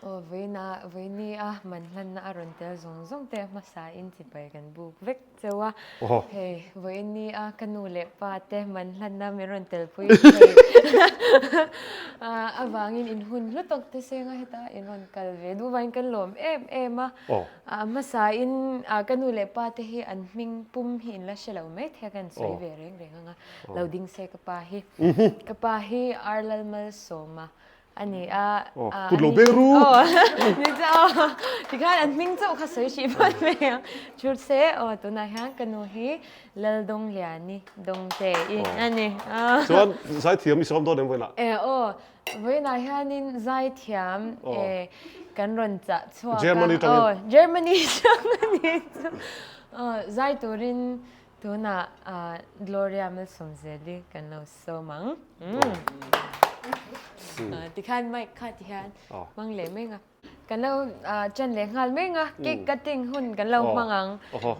Aw vawiina vawini a man hlanna a rawn tel zawng zawng te hmasa in chipai kan buk vek cheu a. Hei vawini a ka nu leh pa te man hlanna min rawn tel pui thei avangin in hun hlu tawk te senga heta in rawn kal ve duh vangin kan lawm em em a. Hmasa in ka nu leh pa te hi an hming pum hi in la hre lo mai thei a kan sawi ve reng reng anga lo ding se ka pa hi. Ka pa hi Arlalmalsawma A ni a. Kut lo beng ru. Ni chu aw. Tikhan an hming chauh kha sawi hrih phawt mai ang. Chhut se aw tunah hian ka nu hi Laldawngliani Dawngte i a ni. Chuan zaithiam i sawm dawn em vawiinah? E aw vawiinah hianin zaithiam e kan rawn chah chhuak a. Germany tangin. Aw Germany tang a ni chu. Aw zai turin tunah Gloria Malsawmzeli kan lo Sawm ang. Tikhan mic kha tihian hmang leh meng a. Kan lo chan leh nghal meng a, cake cutting hun kan lo hmang ang.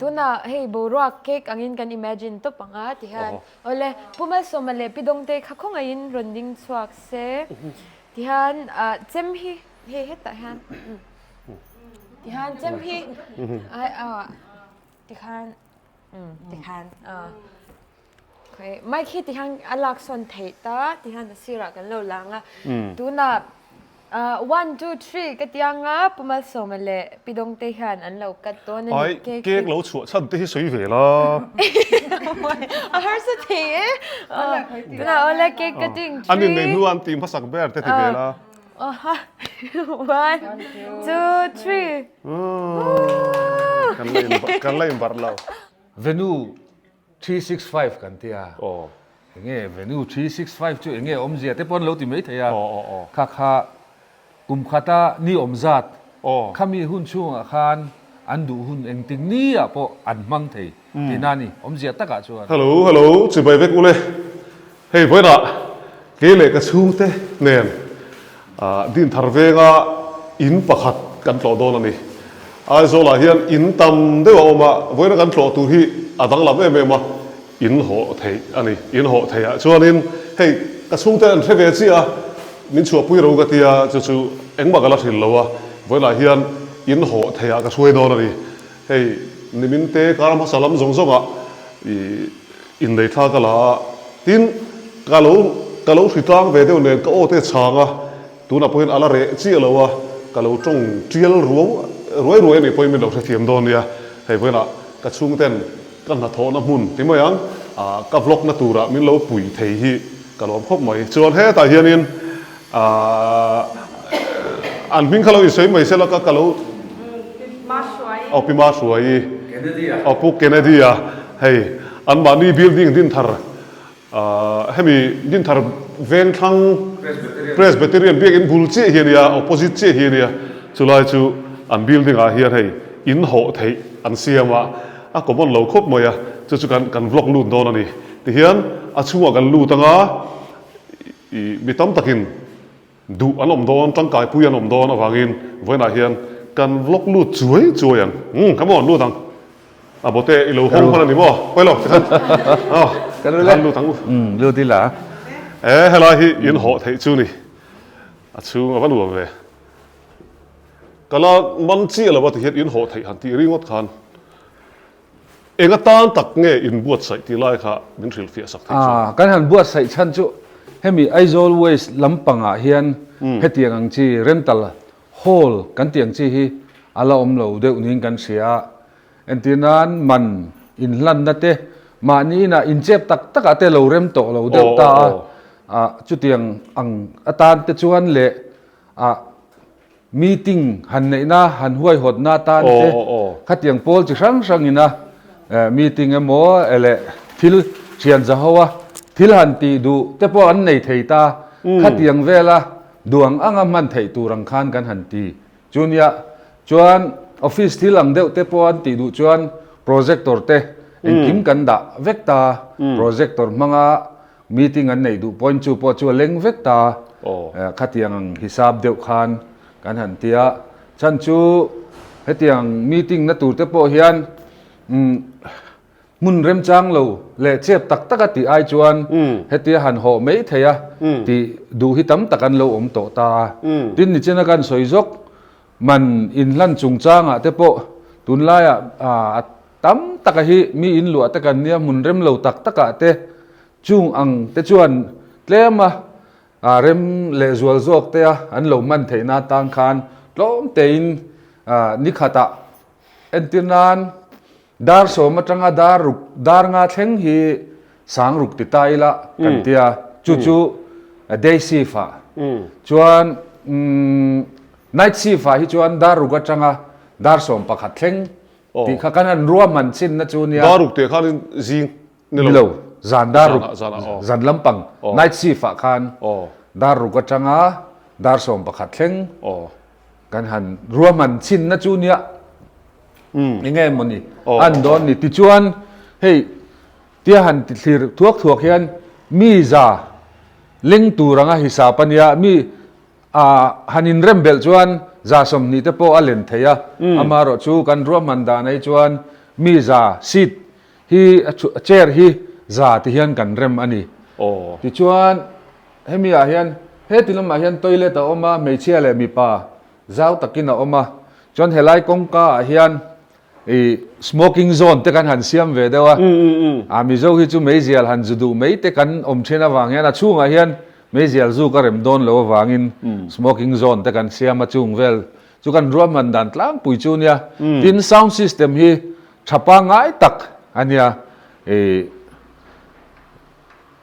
Tunah hei boruak cake angin kan imagine tawp ang a tihian. Awle, Pu Malsawma leh Pi Dawngte kha khawngaihin rawn ding chhuak se. Tihian chem hi hei hetah hian tihian chem hi tikhan tikhan. Mic hi tihian a lak sawn theih ta tihian a sirah kan lo lang a. Tunah one two three ka ti anga Pu Malsawma leh Pi Dawngte hian an lo cut dawn a ni. Ai cake lo chhuah chhan te hi sawi ve la. A harsa thei e. Tunah awle cake cutting three. An inneih hnu an tih hmasak ber te ti ve la. One two three. Kan la inbarh lo. Venue 365 kan ti a, enge venue 365 chu enge awmzia te pawh an lo ti mai thei a, kha kha kum khata ni awm zat khami hun chhungah khan an duh hun engtik ni ah pawh an hmang thei tihna a ni, awmzia takah chuan. Hello hello chibai vek ule hei vawiinah kei leh ka chhungte nen Dinthar venga in pakhat kan tlawh dawn a ni. Aizawlah hian in tam deuh a awm a, vawiina kan tlawh tur hi a danglam em em a, in hawh theih a ni. In hawh theihah chuanin hei ka chhungte an hre ve chiah a, min chhuahpui ro ka tia, chu chu engmah ka la hrilh lo a, vawiinah hian in hawh theihah ka hruai dawn a ni. Hei nimin te kar hmasa lam zawng zawngah ih innei thla ka la a, tin ka lo ka lo hri tlang ve deuh nen ka aw te chhang a, tunah pawhin a la reh chiah lo a, ka lo tawng tial ruau ruai ruai a nih pawhin min lo hrethiam dawn nia, hei vawiinah ka chhungten ka hnathawhna hmun ti mai ang ah ka vlog na turah min lo pui thei hi ka lawm khawp mai, chuan hetah hianin Ahh an hming kha lo insawi mai sela ka ka lo Aw Pi Mahruaii Aw Pu Kennedy-a hei anmahni building Dinthar ahh hemi Dinthar Vengthlang Presbyterian biakinn bul chiah hi a nia opposite chiah hi a nia chulai chu an building ah hian hei in hawh theih an siam a a common lo khawp mai a chu chu kan kan vlog lut dawn a ni tihian a chhungah kan lut anga I mi tam takin duh an awm dawn, tangkaipui an awm dawn avangin vawiinah hian kan vlog lut chuai chuai ang. Umm, come on, lut ang. A bawte i lo hawng hman a ni maw? Pawi lo, tikhan. Aw, tikhan lut ang u. Umm, lut ila. E, helai hi in hawh theih chu ni. A chhung a va nuam ve. Ka la man chiah lo a tihian in hawh theih han tih ringawt khan. Eng atan tak nge in buatsaih tih lai kha min hrilhfiah sak theih chu? Kan han buatsaih chhan chu hemi Aizawl West lampangah hian hetiang ang chi rental hall kan tih ang chi hi a la awm lo deuh niin kan hria a. Entir nan man inhlanna te mahni inah inchep tak takah te lo rem tawh lo deuh ta a, chutiang ang atan te chuan leh Meeting han neihna, han huaihawtna atan te khatiang pawl chi hrang hrangina meeting emaw leh thil thian za ho a thil han tih duh te pawh an nei thei ta. Khatiang vela duh ang anga hman theih tur ang khan kan han ti chu nia. Chuan office thil ang deuh te pawh an tih duh chuan projector te engkim kan dah vek ta. Projector hmanga Meeting an neih duh pawhin chu pawh chu a leng vek ta. Khatiang ang hisap deuh khan kan han ti a. Chhan chu hetiang meeting na tur te pawh hian hmun remchang lo leh chep tak tak a tih ai chuan hetia han hawh mai thei a tih duh hi tam tak an lo awm tawh ta a. Tin nichina kan sawi zawk. Man inhlan chungchangah te pawh tunlaiah a tam taka hi mi inluah te kan nia hmun rem lo tak takah te chung ang te chuan tlema rem leh zual zawk te a an lo hman theihna atan khan tlawm tein nikhatah entir nan Dar sawm atanga dar ruk, dar nga thleng hi sang ruk ti ta ila kan tia, chu chu day shift ah chuan night shift ah hi chuan dar ruk atanga dar 11 thleng tih kha kan han ruahman chin na chu nia. Dar ruk tih khan zing ni lo. Ni lo, zan dar ruk, zan lampang night shift ah khan dar ruk atanga dar 11 thleng kan han ruahman chin na chu nia. Eng nge mawni an dawn ni tichuan hei tia han ti thlir thuak thuak hian mi za leng tur anga hisap a nia mi ah han inrem belh chuan za 20 te pawh a len thei a amaherawh chu kan ruahman dan ai chuan mi za seat hi chair hi za ti hian kan rem a ni tichuan hemi ah hian heti lamah hian toilet a awm a hmeichhia leh mipa Zau takin a awm a, chuan helai kawngka ah hian ih smoking zone te kan han siam ve deuh a, ah Mizo hi chu meizial han zu duh mai te kan awm thin avang hian a chhungah hian meizial zu ka rem dawn lo avangin smoking zone te kan siam a chung vel chu kan ruahman dan tlangpui chu nia. Tin sound system hi tha pangngai tak a nia ih.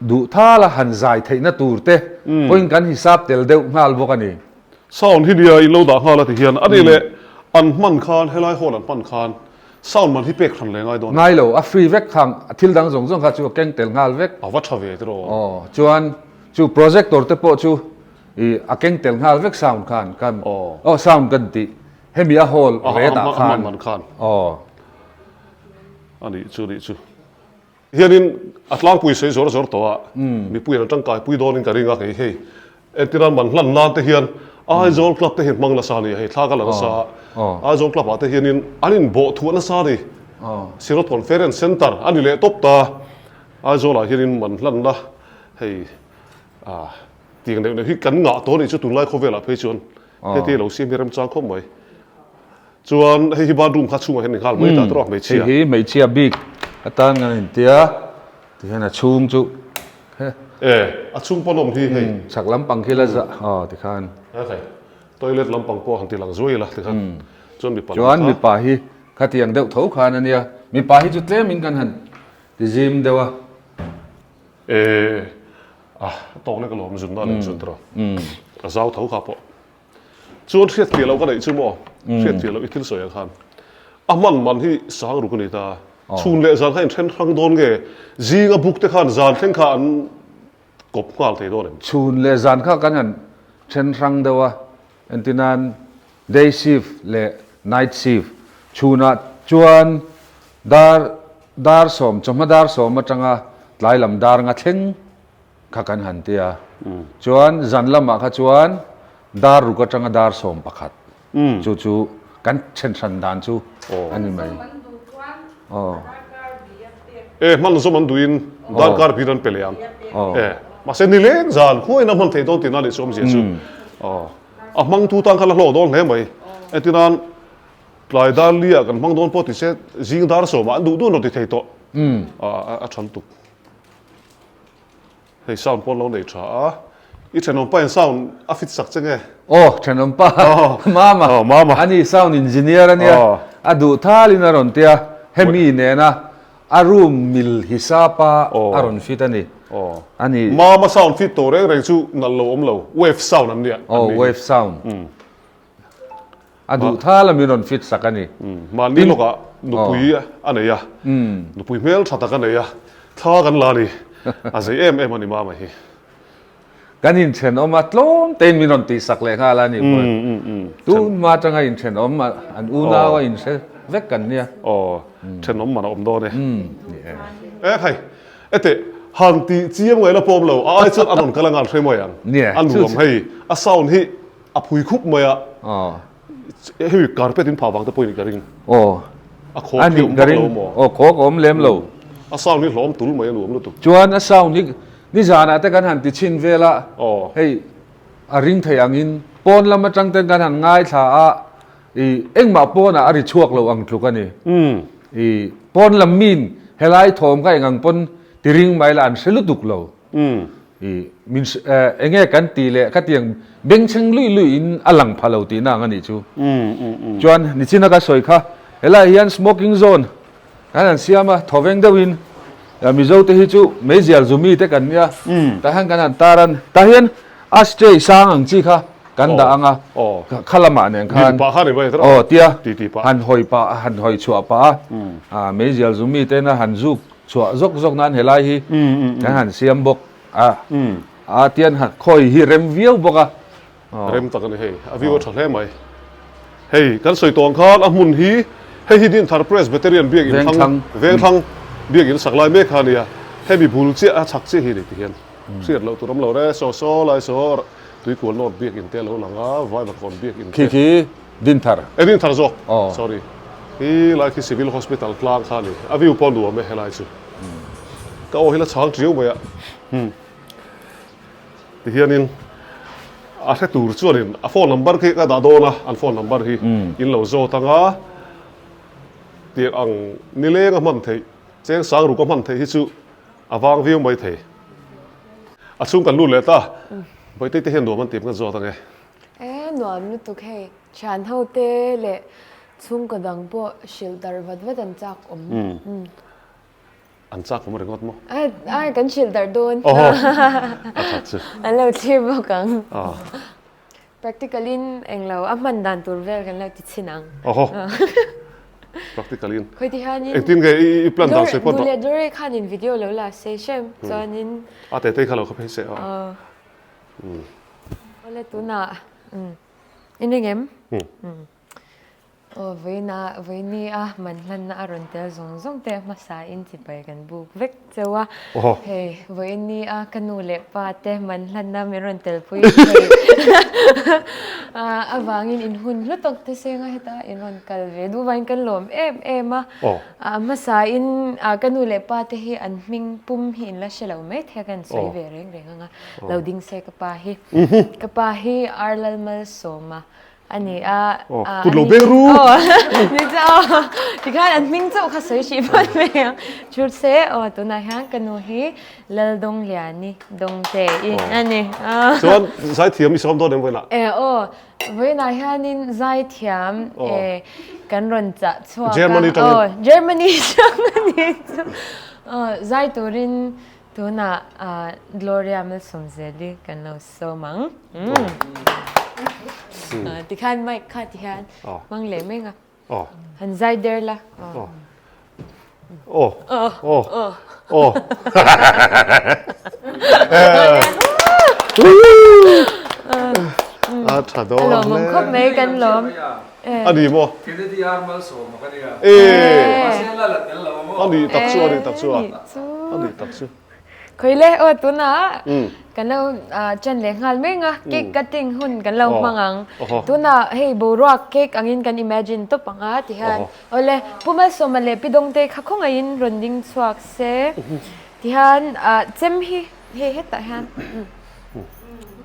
Duh thala han zai theihna tur te pawhin kan hisap tel deuh nghal bawk a ni. Sound hi nia in lo dah nghal a ti hian a ni leh an hman khan helai hall an hman khan sound man hi pek hran leh ngai dawn a. Ngai lo, a free vek khang thil dang zawng zawng kha chu a keng tel nghal vek. A va tha ve tiraw. Aw chuan chu projector te pawh chu i a keng tel nghal vek sound khan kan aw sound kan tih hemi a hall ret ah khan. A hman man khan. Aw. A nih chu nih chu. Hianin a tlangpui sawi zawr zawr tawh a, mipui an tangkaipui dawnin ka ring a, kei hei entirah man hlan nan te hian Aizawl club te hian hmang nasa a ni, hei thla ka la nasa a, Aizawl club ah te hianin an inbawh thuah nasa a ni, Synod Conference Centre a ni leh tawp ta, Aizawl ah hianin man hlanna hei ah tiang neuh neuh hi kan ngah tawh a nih chu tunlai khawvelah phei chuan heti lo siam hi remchang khawp mai. Chuan hei hi bathroom kha chhungah hian ni nghal mai ta tawh a hmeichhia. Hei hi hmeichhia bik atan kan intia tihian a chhung chu he. E a chhung pawn awm hi hei. Chhak lampang khi la za aw tikhan. He thei toilet lampang pawh han ti lang zuai ila tikhan chuan mipa lam kha. Chuan mipa hi khatiang deuh tho khan a nia mipa hi chu tlem in kan han ti zim deuh a. E a tawk lek alawm zunna leh zun tawh a zau tho kha pawh. Chuan hriat fiah loh ka neih chu maw? Hriat fiah loh i thil sawi ang khan a hman man hi sang ruk a ni ta. Chhun leh zan kha inthen hrang dawn nge? Zinga buk te khan zan thleng kha an kawp nghal thei dawn em? Chhun leh zan kha kan han then hrang deuh a, engtinan day shift leh night shift. Chhunah chuan dar dar sawm, chawhma dar sawm atanga tlai lam dar nga thleng kha kan han ti a, chuan zan lamah kha chuan dar ruk atanga dar 11 chu chu kan then hran dan chu a ni mai. E hman zawm an duhin darkar bir an pe leh ang. E mahse nileng zan khuain a hman theih dawn tihna a nih chu awmzia chu. A hmangtu tan kha la hlawh dawn hle mai. Entirnan tlai dar li ah kan hmang dawn pawh ti se zing dar sawmah an duh duh an rawn ti thei tawh. A tha lutuk. Hei sound pawh an lo nei tha a, i thenawm pa in sound a fit sak che nge? Aw thenawm pa Mama, Mama ani sound engineer ania, a duh thalin a rawn tia, hemi nena a room mil hisap a a rawn fit a ni. Ani. Mama sound fit tawh reng reng chu nalh lo awm lo, wave sound an nia. Aw wave sound. A duh thal a min rawn fit sak a ni. Mahni lawkah nupui a nei a, nupui hmel tha tak a nei a, thla kan la a ni. A zei em em a ni mama hi. Kan inthenawm a, tlawm tein min rawn tih sak leh nghal a ni pawh. Tun hma atanga inthenawm an unau a inhre vek kan nia. Aw, thenawm man a awm dawn e. Ni e. E khai, ete han tih chiam ngaihna pawh awm lo, a ai chuan a rawn kal a ngan hre mai ang. A nuam hei, a sound hi A phui khup mai a. Hemi carpet in phah vang te pawhin ka ring. Aw. A khawk hi a awm vak lo maw? Aw khawk a awm lem lo. A sound hi hlawm tul mai a nuam lutuk. Chuan a sound hi nizanah te kan han ti chhin vel a. Hei a ring thei angin pawn lam atang ten kan han ngaithla a. I engmah pawnah a ri chhuak lo ang tluk a ni. I pawn lam miin helai thawm kha engang pawn ti ring mai la an hre lutuk lo. I min eng nge kan tih leh khatiang bengchheng luih luih in a lang pha lo tihna ang a nih chu. Chuan nichina ka sawi kha helaiah hian smoking zone kan han siam a, thawveng deuhin Mizo te hi chu meizial zumi te kan nia, tah hian kan han tar a, tah hian ashtray sang ang chi kha kan dah ang a, kha lamah nen khan aw tia han hawi pah han hawi chhuah pah a, meizial zumi tena han zuk chhuah zawk zawk nan helai hi kan han siam bawk a, a tian khawi hi rem viau bawk a. Rem tak a ni hei, a view a tha hle mai. Hei kan sawi tawh ang khan a hmun hi hei hi Dinthar Presbyterian biakinn thlang Vengthlang biakinn sak lai mek kha a nia, hemi bul chiah a chhak chiah hi a ni ti hian hriat loh tur awm lo re, saw saw lai saw Tuikual North biakinn te a lo lang a, Vaivakawn biakinn te. Khi khi Dinthar. E Dinthar zawk, sorry, hi lai khi Civil Hospital tlang kha a ni, a view pawh nuam e helai chu. Ka aw hi la chhang tiau mai a. Tihianin a hre tur chuanin a phone number khi ka dah dawn a, an phone number hi in lo zawt ang a, tiang ang nileng a hman theih, cheng sang ruk a hman theih hi chu a vang viau mai thei. A chhung kan lut leh ta, Bawihtei te hian nuam an tih kan zawt ang e. E nuam lutuk hei, thian ho te leh chhungkaw dang pawh hrilh darh vat vat an chak awm. An chak awm ringawt maw? Ai, ai, kan hrilh darh dawn. Awhaw, a that chu. An lo thlir bawk ang. Practical in englo a hman dan tur vel kan lo ti chhin ang. Awhaw, practical in. Khawi ti hianin. Engtin nge i plan dan sawi pawt rawh. Duh leh Dore khanin video lo la se hrem chuanin. A tete kha lo kha phei se aw. Awle tunah in ring em? Aw, vawiina, vawini a man hlanna a rawn tel zawng zawng te hmasa in chibai kan buk vek cheu a. Hei, vawini a ka nu leh pa te man hlanna min rawn tel pui thei avangin in hun hlu tawk te senga heta in rawn kal ve duh vangin kan lawm em em a. Hmasa in ka nu leh pa te hi an hming pum hi in la hre lo mai thei a, ka han sawi ve reng reng ang a, lo ding se ka pa hi. Ka pa hi Arlalmalsawma A ni a. Aw, kut lo beng ru. Aw, ni chu aw. Tikhan an hming chauh kha sawi hrih phawt mai ang. Chur se, aw tunah hian ka nu hi Laldongliani Dawngte i a ni. Chuan zaithiam i sawm dawn em vawiinah? E aw, vawiinah hianin zaithiam e kan rawn chah chhuak a. Germany tangin. Aw, Germany tang a ni chu. Aw, zai turin tunah Gloria Malsawmzeli kan lo Sawm ang. Tikhan mic kha ti hian hmang leh meng a. Han zai der la. Aw. Aw. Aw. Aw. A tha dawn hle. A lawmawm khawp mai kan lawm. A ni maw? Kennedy ar malsawm a ka nia. Ee. Mahse la la tel lo maw? A nih tak chu a nih tak chu a. A nih tak chu. Khawile aw tunah kan lo ṭan leh nghal mek a, cake cutting hun kan lo hmang ang. Tunah hei boruak cake angin kan imagine tawp ang a ti hian awle Pu Malsawma leh Pi Dawngte kha khawngaihin rawn ding chhuak se ti hian chem hi hei hetah hian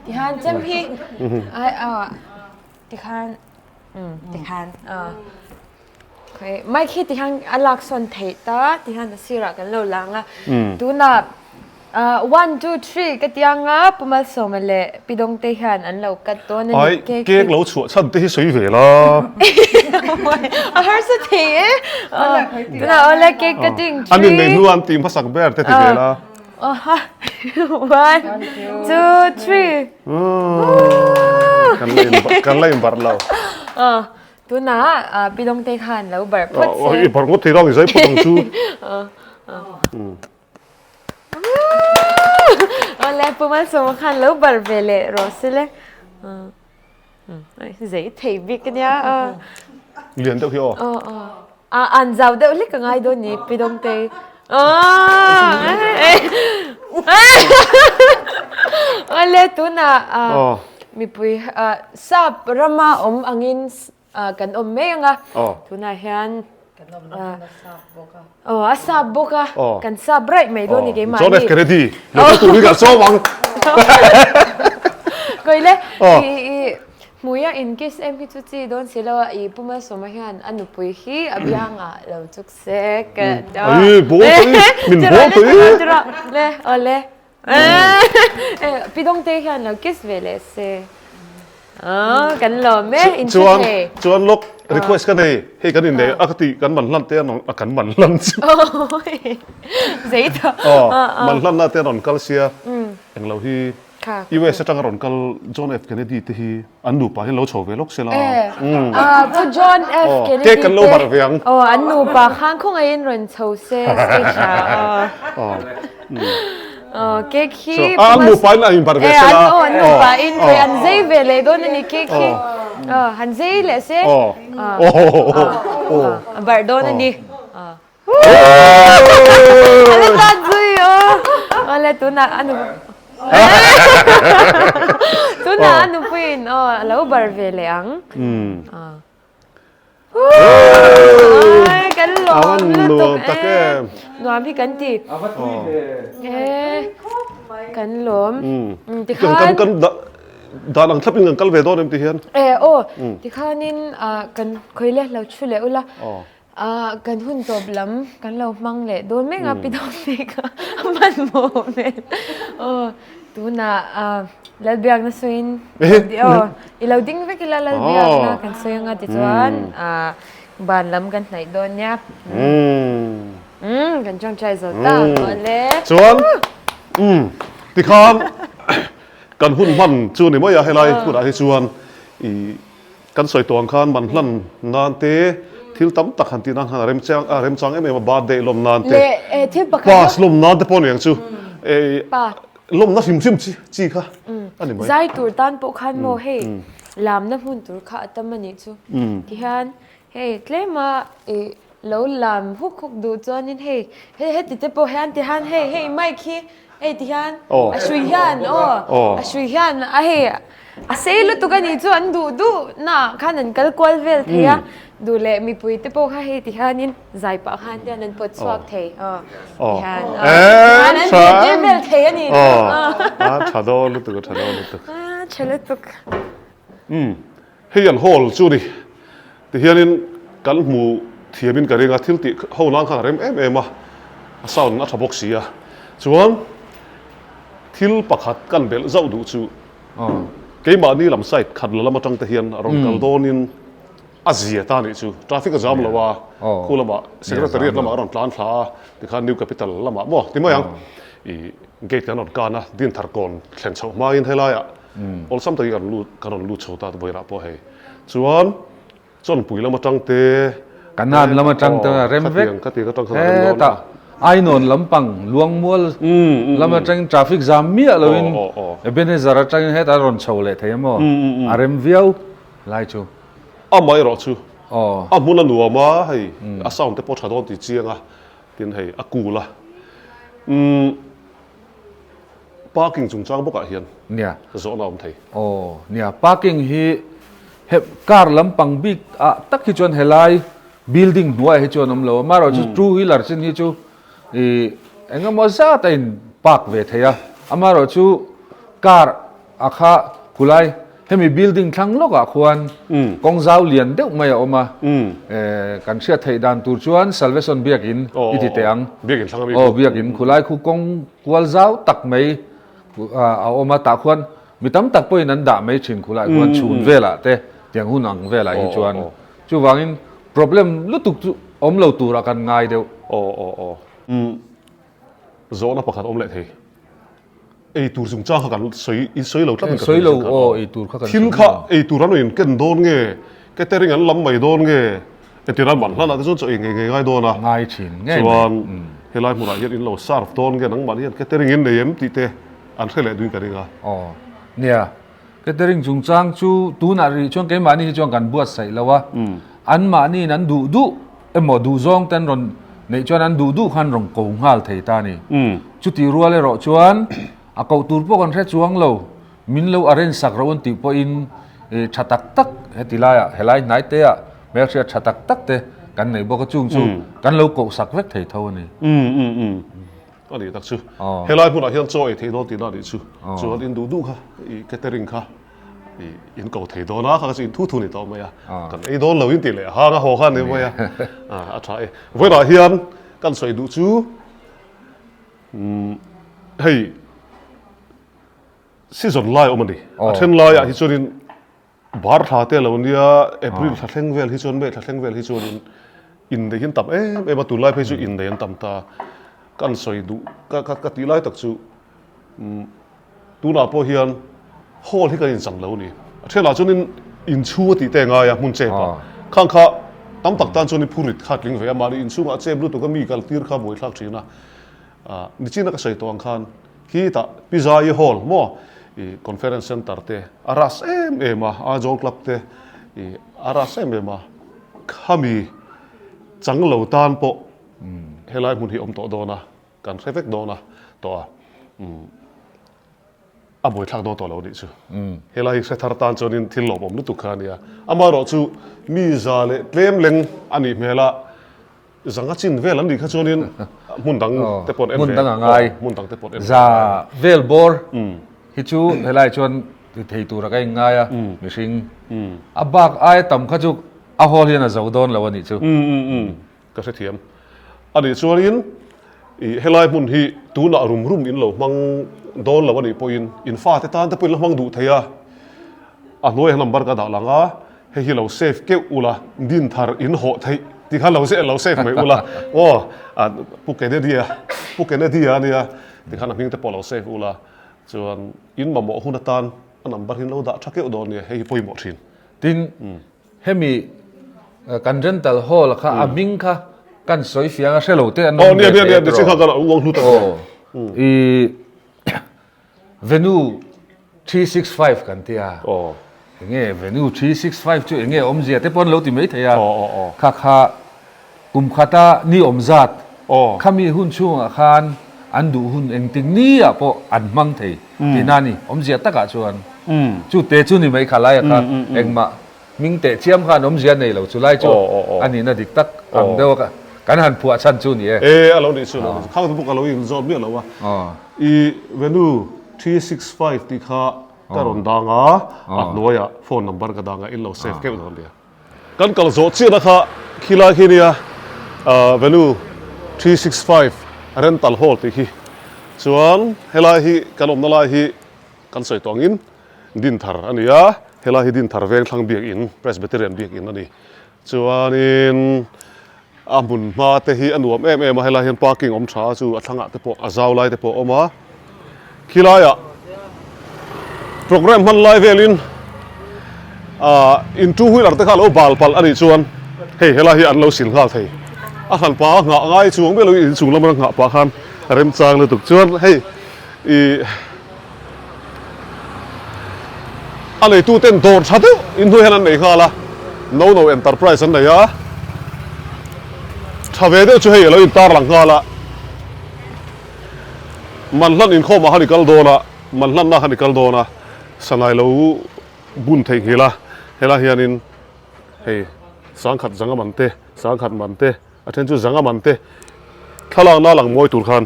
ti hian chem hi ti khan ti khan. Mic hi tihian a lak sawn theih ta tihian a sirah kan lo lang a tunah one two three ka ti anga Pu Malsawma leh Pi Dawngte hian an lo cut dawn a ni cake hi. Cake lo chhuah chhan te hi sawi ve la. A harsa thei e. Tunah awle cake cutting three. An inneih hnu an tih hmasak ber te ti ve la. One two three. Kan la inbarh lo. Tunah Pi Dawngtei khan lo barh phawt se. I barh ngawt thei rang i zai phawt ang chu. Awle Pu Malsawma khan lo barh ve leh rawh se le. Zei thei bik ania. Lian deuh hi aw. Aw aw. A an zau deuh hlek ka ngai dawn ni Pi Dawngtei. Awle tunah mipui Sap rama awm angin kan awm mai ang a, tunah hian aw a sap bawk a, kan sap raih mai dawn ni keimahni. John F Kennedy lo kal tur hi kan sawm ang. Kawile i. Hmuia in kiss em hi chu chi dawn si lo a, i Pu Malsawma hian a nupui hi a biangah lo chuk se ka ti a. Aii bawl tawh i, min bawl tawh i. Tira le awle Pi Dawngtei hian lo kiss ve leh se kan lawm e in hre thei. Chuan lawk request ka nei, hei kan innei a ka ti kan man hlan te an kan man hlan chu. Zei tawh. Man hlan na te an rawn kal sia englo hi. US atanga rawn kal John F Kennedy te hi an nupa hian lo chho ve lawk se la. Pu John F Kennedy te. Cake kan lo barh ve ang. Aw an nupa khan khawngaihin rawn chho se stage ah aw. Aw cake hi. An nupa in an inbarh ve se la. Aw an nupa in khawi an zei ve leh dawn a ni cake hi. Aw han zei leh se. Aw. A barh dawn a ni. A la tan zui aw. Awle tunah a nu Tunah a nupuiin aw a lo bar ve leh ang. Ai kan lawm lutuk e. Nuam hi kan ti. A va tui ve. Kan lawm. Tikhan. Kan dan ang thlapin kan kal ve dawn em ti hian. E aw tikhanin kan khawile lo thu leh ula. Ah kan hun tawp lam kan lo hmang leh dawn mek a pi dawn bik a a hmanhmawh hmel aw tunah ah Lalbiakna sawiin aw i lo ding vek ila Lalbiakna kan sawi anga tichuan ah ban lam kan hnaih dawn nia umm kan tawngtai zo ta awle chuan umm tikhan kan hun hman chu ni mai a helai hunah hi chuan i Kan sawi tawh ang khan man hlan nan te, thil tam tak han tih nan khan a remchang a remchang em em a, birthday lawm nan te, pass lawm nan te pawh a ni ang chu, lawmna hrim hrim chi chi kha a ni mai. Zai tur tan pawh khan maw hei lamna hmun tur kha a tam a nih chu tihian hei tlema ih lo lam huk huk duh chuanin hei heti te pawh hian tihian hei hei mic hi Hei ti hian a hrui hian aw a hrui hian a hei a sei lutuk a nih chu an duh duh naah khan an kal kual vel thei a duh leh mipui te pawh kha hei ti hianin zai pah khan te hian an pawt chhuak thei aw ti hian an zir tir vel thei a ni chu a tha dawn lutuk a tha dawn lutuk a tha lutuk Hei an hall chu ni ti hianin kan hmu thiamin ka ring a, thil tih ho nan khan a rem em em a, a sound a tha bawk si a. Chuan thil pakhat kan belh zauh duh chu keimahni lam side khat la lam atang te hian a rawn kal dawnin a zia ta nih chu, traffic a zam lo a, khu lamah secretariat lamah a rawn tlan thla a, tikhan New Capital lamah maw ti mai ang i gate kan rawn kan a, Dintharkawn thlen chhoh hmain helaiah Awlsam takin kan lut kan rawn lut chho ta vawilah pawh hei chuan chawnpui lam atang te Kanan lam atang te a rem vek khatiang atang khan a rem dawn a. Ainawn lampang Luangmual lam atangin traffic zam miah loin Ebenezer atangin hetah a rawn chho leh thei a maw a rem viau lai chu. Amaherawh chu a hmun a nuam a hei a sound te pawh tha dawn tih chiang a tin hei a cool a umm. Parking chungchang bawkah hian Nia. zawhna a awm thei. Aw, nia. Parking hi he car lampang bik ah tak hi chuan helai building hnuaiah hi chuan awm lo a, amaherawhchu two wheeler chin hi chu ih eng emaw zat a in park ve thei a, amaherawhchu car a kha khulai hemi building thlang lawkah khuan kawng zau lian deuh mai a awm a, kan hriat theih dan tur chuan Salvation biakin i ti teh ang. Biakin thlang a mi khu. Aw biakin khulai khu kawng kual zau tak mai a awm a, tah khuan mi tam tak pawhin an dah mai thin khulai khuan chhun velah te tiang hun ang velah hi chuan chuvangin problem lutuk chu awm lo turah kan ngai deuh. Aw aw aw. Zawhna pakhat awm leh thei. Ei tur chungchang kha kan sawi in sawi lo tlat in ka sawi lo aw ei tur kha kan thil kha ei tur an in ken dawn nge catering an lam mai dawn nge entir an man hlan ah te chuan chaw ei ngei ngei ngai dawn a ngai thin ngei mai chuan helai hmunah hian in lo serve dawn nge nangmah hian catering in nei em tih te an hre leh duhin ka ring a aw nia Catering chungchang chu tunah rih chuan keimahni hi chuan kan buatsaih lo a, anmahniin an duh duh emaw duhzawng te an rawn neih chuan an duh duh khan rawn ko nghal thei ta a ni. Chutih rual erawh chuan a koh tur pawh kan hre chuang lo, min lo arrange sak ro an tih pawhin tha tak tak heti laiah helai hnai te ah hmelhriat tha tak tak te kan nei bawk a, chung chu kan lo koh sak vek thei tho a ni. A nih tak chu. Helai hmunah hian chaw ei theih dawn tihna a nih chu. Chuan in duh duh kha i catering kha. In ko thei dawn a, kha kha chu in thu thu ni tawh mai a, kan ei dawn lo in tih leh hang a haw kha a ni mai a, a tha e. Vawiinah hian kan sawi duh chu hei season lai awm a ni, a then laiah hi chuanin bar thla te a lo nia, April thla thleng vel hi chuan May thla thleng vel hi chuanin inneih hi an tam em em a, tunlai phei chu inneih an tam ta. Kan sawi duh ka tih lai tak chu Tunah pawh hian hall hi kan inchang lo a ni. A thianah chuanin inchhung a tih te ngai a, hmun chep ah. Khang kha tam tak tan chuanin phurit kha a tling ve a, mahni inchhungah a chep lutuk a, mi kal tir kha buaithlak thin a. Nichina ka sawi tawh ang khan khitah Pizai Hall maw i conference centre te a ras em em a, Aizawl Club te i a ras em em a, khami chang lo tan pawh helai hmun hi awm tawh dawn a. Kan hre vek dawn a tawh a, umm a buaithlak dawn tawh lo nih chu. Helai hi hre thar tan chuanin thil lawmawm lutuk kha a nia. Amaherawh chu mi za leh tlem leng a nih hmel a, zanga chin vel an nih kha chuanin hmun dang te pawh an en ve. Hmun dang a ngai. Hmun dang te pawh an en ve. Za vel bawr hi chu helai chuan ti thei tura ka inngai a, mihring a bak aia tam kha chu a hall hian a zo dawn lo a nih chu. Ka hrethiam. A nih chuanin i helai hmun hi tunah rum rum in lo hmang dawn lo a nih pawhin in fate tan te pawhin la hmang duh thei a, a hnuaiah number ka dah lang a, hei hi lo save keuh ula, din thar in hawh theih tih khan lo lo save mai ula, aw Pu Kennedy-a, Pu Kennedy-a a nia ti khan a hming te pawh lo save ula, chuan in mamawh hun atan a number hi in lo dah tha keuh dawn nia, hei hi pawimawh thin. Tin, Hemi kan rental hall kha a hming kha kan sawi fiang a hre lo te an awm ve thei a tiraw? I venue 365 kan tia enge venue 365 chu enge awmzia te pawh an lo ti mai thei a kha kha kum khata ni awm zat khami hun chhungah khan an duh hun engtik ni ah pawh an hmang thei tihna a ni awmzia takah chuan chu te chu ni mai kha laia kha engmah Hming teh chiam khan awmzia nei lo chu lai chu a nihna dik tak ang deuh a kan han phuah chhan chu ni e. E a lo nih chu lo nih chu khang te pawh ka lo inzawt miah lo a. I venue 365 tih kha ka rawn dang a, a hnuaiah phone number ka dang a in lo save keuh dawn nia. Kan kal zawh chiahna kha khilai khi nia venue 365 rental hall tih khi chuan helai hi kan awmna lai hi Kan sawi tawh angin Dinthar a ni a, helai hi Dinthar Vengthlang Biakin, Presbyterian Biakin a ni. Chuanin a hmun hma te hi a nuam em em a, helai hian parking awm tha a chu a thlangah te pawh a zau lai te pawh a awm a. Khilaiah programme hman lai velin ah in two wheeler te kha a lo bal palh a nih chuan hei helai hi an lo sil nghal thei. A hlan pah a nghah ngai chuang miah loin inchung lama nghah pah khan remchang lutuk chuan hei ih. A neitu ten dawr tha deuh in hnuai hian an nei nghal a, No No Enterprise an nei a, tha ve deuh chu hei a lo intar lang nghal a, Manhlan inkhawmah khan i kal dawn a, Manhlanna khan i kal dawn a, Sangai lo bun theihnghilh a, helai hianin hei sangkhat zanga man te, sangkhat man te, A then chu zanga man te thlalakna lang mawi tur khan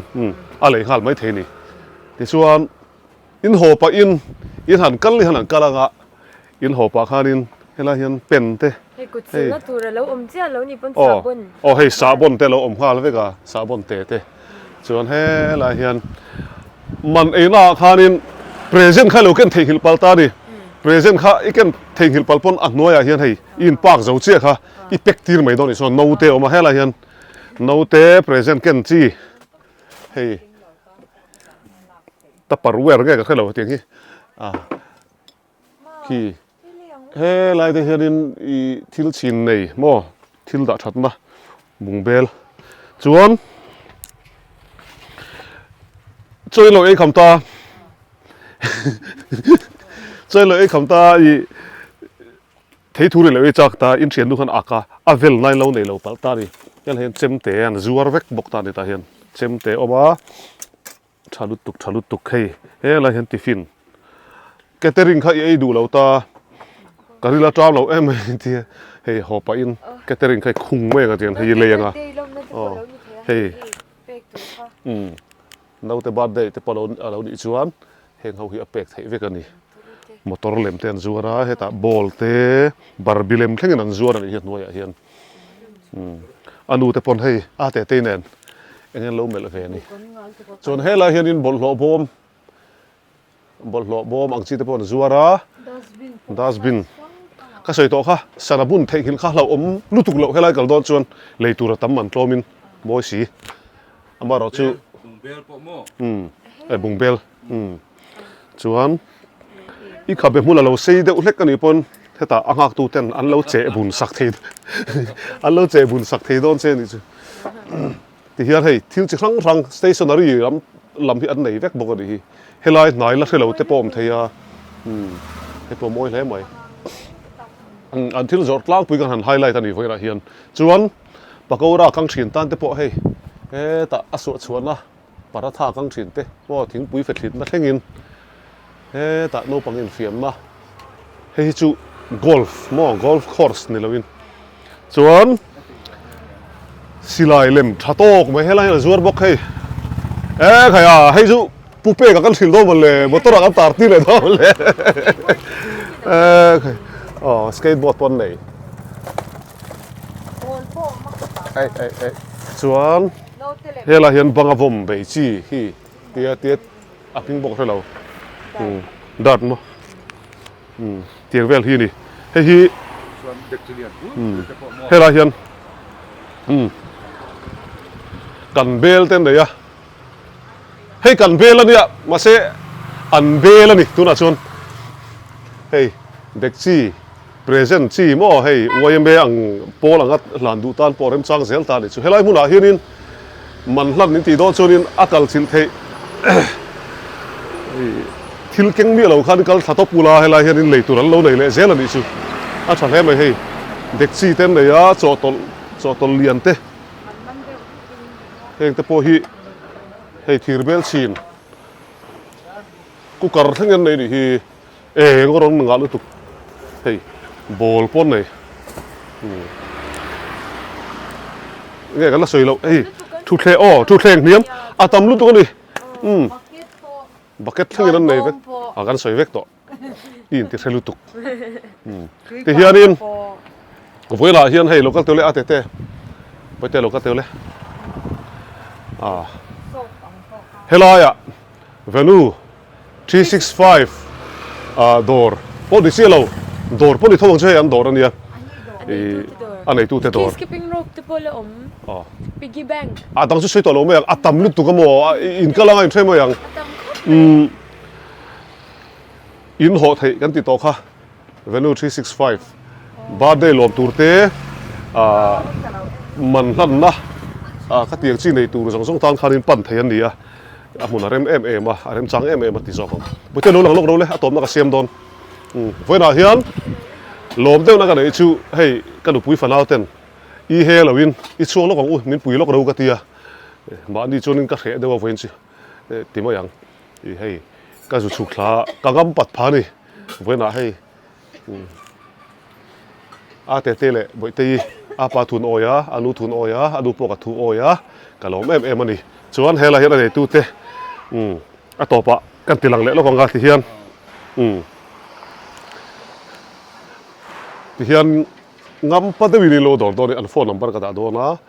a lei nghal mai thei a ni. Tichuan in haw pahin in han kal ni han an kal anga in haw pah khanin helai hian pen te Hei kut silna tur a lo awm chiah lo ni pawn sahbawn. Aw hei sahbawn te a lo awm nghal vek a sahbawn te te chuan helai hian man eina ah khanin present kha i lo ken theihnghilh palh ta a ni. Present kha i ken theihnghilh palh pawn a hnuaiah hian hei i in park zo chiah kha I pack tir mai dawn nih chuan naute a awm a helai hian naute present ken chi hei tupperware nge ka hre lo hetiang hi a khi helai te hianin ih thil chhin nei maw thil dah thatna bungbel chuan chaw in lo ei kham ta chaw in lo ei kham ta ih. Thei thu ri loh i chak ta, in thiannu khan ak a, a vel nai lo nei lo palh ta a ni. Heng hian chemte an zuar vek bawk ta a ni tah hian chemte a awm a, tha lutuk tha lutuk hei helai hian tiffin catering kha i ei duh lo ta, ka ril a ṭam lo em mai tia hei haw pahin catering kha i khung mai ang a tiang hei i lei ang a, aw hei umm naute birthday te pawh a lo nih chuan heng ho hi a pek theih vek a ni. Motor lem te an zuar a, hetah ball te, barbie lem thlengin an zuar a nih hi a hnuaiah hian. Umm a nu te pawn hei a tetei nen eng nge an lo melh ve a ni. Chuan helai hianin bawlhhlawh bawm bawlhhlawh bawm ang chi te pawh an zuar a, dustbin ka sawi tawh kha sana bun theihnghilh kha hlauhawm lutuk loh helai kal dawn chuan lei tur a tam an tlawmin mawi si. Amaherawhchu umm bungbel umm. Chuan i khabe hmun a lo sei deuh hlek a nih pawn hetah a nghaktu ten an lo cheh bun sak thei an lo cheh bun sak thei dawn che a nih chu. Tihian hei thil chi hrang hrang stationery lam lam hi an nei vek bawk a nih hi. Helai hnai la hrelo te pawh a awm thei a umm hei pawh a mawi hle mai. An thil zawrh tlangpui kan han highlight a nih vawiinah hian chuan pakora kang thin tan te pawh hei hetah a suah chhuahna Paratha kang thin te maw thingpui fethlitna thlengin hetah naupang infiamna hei hi chu golf maw golf course ni loin chuan silai lem tha tawk mai helai hian a zuar bawk hei e khai a hei chu pu peka kan hrilh dawn mawle motor ah kan tar tir leh dawn mawle e khai aw skateboard pawh an nei ei ei ei chuan. Helai hian banga vawm bei chi hi tia tia a hming bawk hrelo umm dart maw umm tiang vel hi a ni hei hi umm helai hian umm kan bel te an nei a hei kan bel a nia mahse an bel a ni tunah chuan hei dekchi. Present chi maw hei yma ang pawl anga hlan duh tan pawh remchang zel ta a nih chu. Helai hmunah hianin man hlan min tih dawn chuanin a kal chilh theih thil keng miah lo khan kal thla tawp ula helai hianin lei tur an lo nei leh zel a nih chu. A tha hle mai hei dekchi te an nei a chawhtawlh chawhtawlh lian te heng te pawh hi hei thir bel chhin cooker thleng an nei a nih hi. Eng a rawn ngah lutuk hei ball pawh nei nge kan la sawi loh hei thutthleng aw thutthleng hniam a tam lutuk a ni umm bucket thlengin an nei vek a kan sawi vek tawh i inti hre lutuk umm tihianin vawilah hian hei lo kal teuh leh a tete pawite lo kal teuh leh a helaiah venue. 365 dawr pawh ni chiah lo, dawr pawh ni tho ang chu hei an dawr a nia, a neitu te dawr. Skipping rope te pawh la awm, piggy bank. A dang chu sawi tawh lo mai ang, a tam lutuk a maw, in kal anga in hre mai ang. A tam khawp mai. In hawh theih kan ti tawh kha, Venue 365 birthday lawm tur te man hlanna ka tiang chi nei tur zawng zawng tan khanin pan thei an ni a. A hmun a rem em em a, a rem chang em em a ti zawk ang. Bute lo lang lawk ro le, a tawpna ka siam dawn. Umm, vawiinah hian lawm deuhna ka neih chu hei ka nupui fanau ten i he loin i chhuak lawk ang u, min pui lawk ro ka ti a, mahni chuanin ka hreh deuh a vawiin chu ti mai ang. I hei ka zu chhuk thla ka ngam pat pha ni, vawiinah hei umm a tete leh Bawihtei a pa thun awi a, a nu thun awi a, a nu pawh ka thu awi a, ka lawm em em a ni. Chuan helai hian a neitute umm a tawpah kan ti lang leh lawk ang a tihian umm tihian ngampa deuhin in lo dawr dawn a ni an phone number ka dah dawn a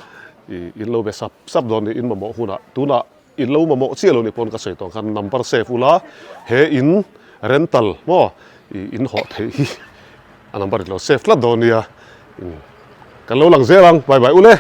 ih in lo be sap sap dawn a ni in mamawh hunah tunah in lo mamawh chiah lo ni pawn ka sawi tawh ang khan number save ula he in rental maw ih in hawh theih hi a number in lo save tlat dawn nia kan lo lang zel ang bye bye ule.